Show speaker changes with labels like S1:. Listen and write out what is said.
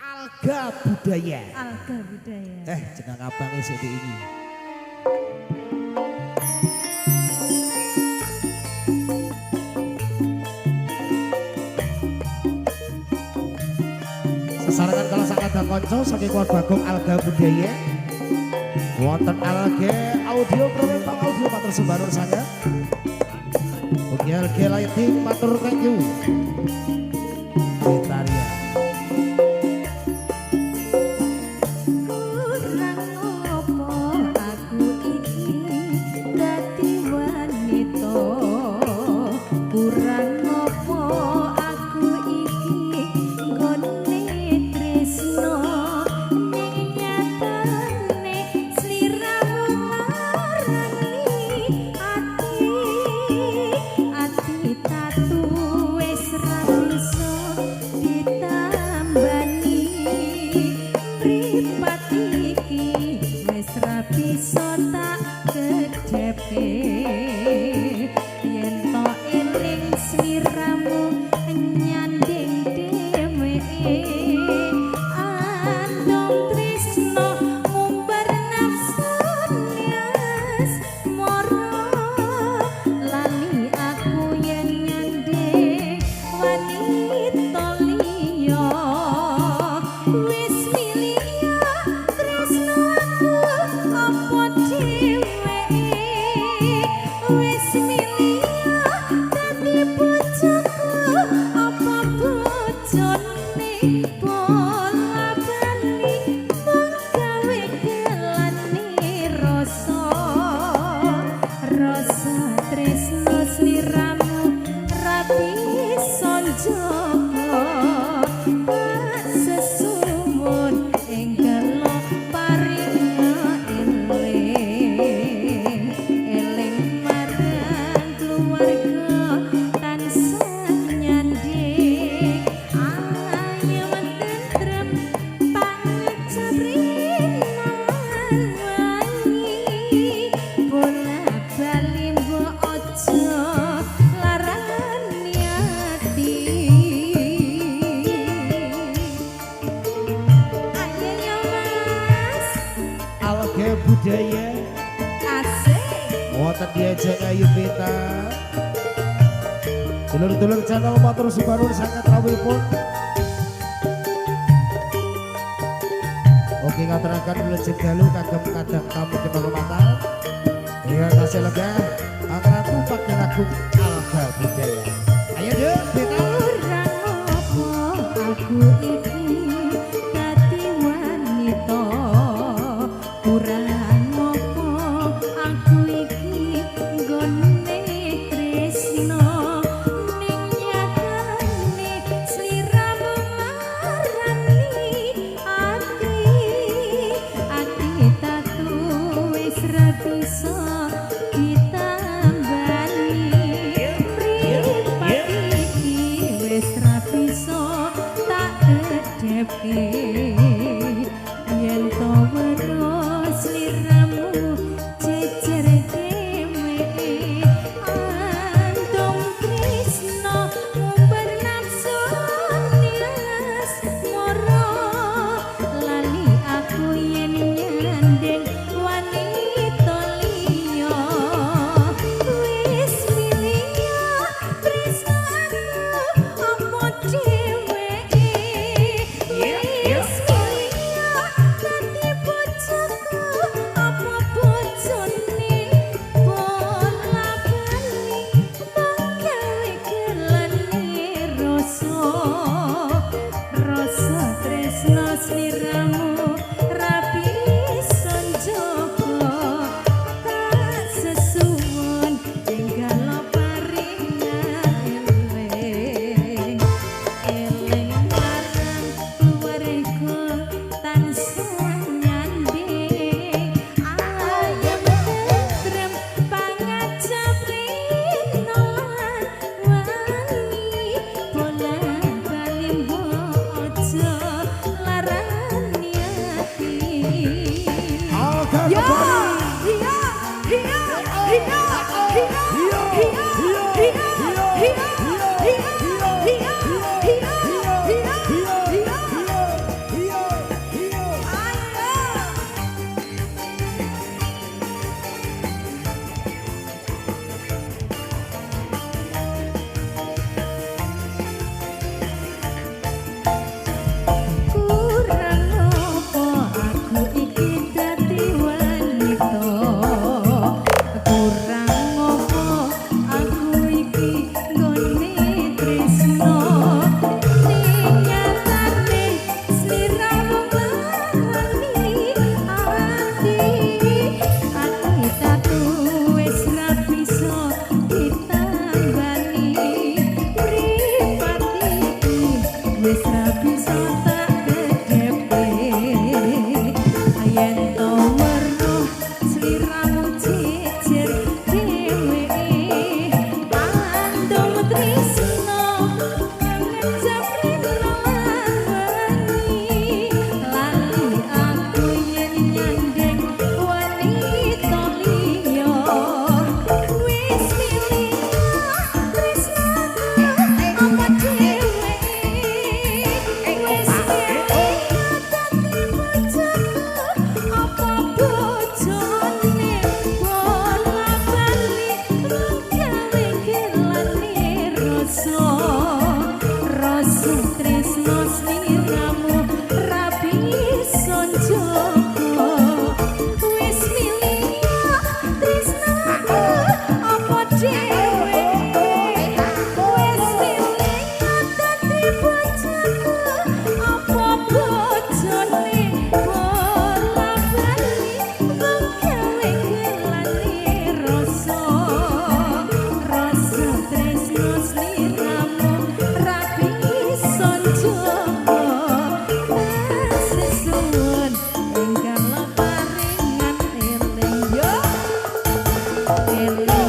S1: Alga Budaya.
S2: Alga Budaya.
S1: Jeneng abang isih ini. Sesarengan kala sakadang kanca saking keluarga Bagong Alga Budaya. Wonten Alga Audio Promental Audio matur sembah nuwun sanget. Oke Alga Lighting matur thank you. Betaria.
S2: Kurang opo aku iki dadi wanita, kurang opo aku iki nggone tresno, ning nyatane sliramu marani ati, ati tatu wis ra bisa ditambani, mripat iki wis ra bisa tak kedhepe, yen to eling sliramu nyanding dheweke, andong tresno ngumbar nafsune asmara, lali aku yen nyanding wanita liya, wis milih tresno aku apa dheweke, wis milih dadi bojoku apa bojone, bola bali mung gawe gelane rasa, rasa tresno sliramu ra bisa njaga, tak sesuwun enggal paring eling, eling marang keluarga tansah nyanding, ayem tentrem pangecap rina lan wangi, bola bali mbok aja larani ati. Ayo yo Mas.
S1: Alga Budaya.
S2: Asik.
S1: Wonten diajeng Ayu Beta. Dulur-dulur channel matur sembah nuwun sanget rawuhipun. Oke ngaturaken wilujeng dalu kagem kadang tamu kinurmatan. Iya tasih lenggah angraku paking Alga Budaya. Ayo deh Beta.
S2: Kurang opo aku iki dadi wanita, kurang opo aku iki nggone tresno, ning nyatane sliramu marani ati, ati tatu wis ra bisa ditambani, mripat iki wis ra bisa tak kedhepke, yen to weruh sliramu jejer dheweke, andong tresno ngumbar nafsu asmara, lali aku yen nyanding wanita liya, wis milih tresno aku apa dheweke, wis milih dadi bojoku apa bojone, bola bali mung gawe gelane rasa, rasa tresno sliramu ra bisa njaga, tak sesuwun enggal paring eling, eling marang keluarga tansah nyanding, ayem tentrem pangacap rina lan wangi, bola bali mbok aja larani Sliramu ra bisa njaga. Wis milih tresnaku apa dheweke, wis milih dadi bojoku apa bojone, bola bali mung gawe gelane rasa, rasa tresno sliramu ra bisa njaga. Sesuwun ingkang leparingan eling yo, eling.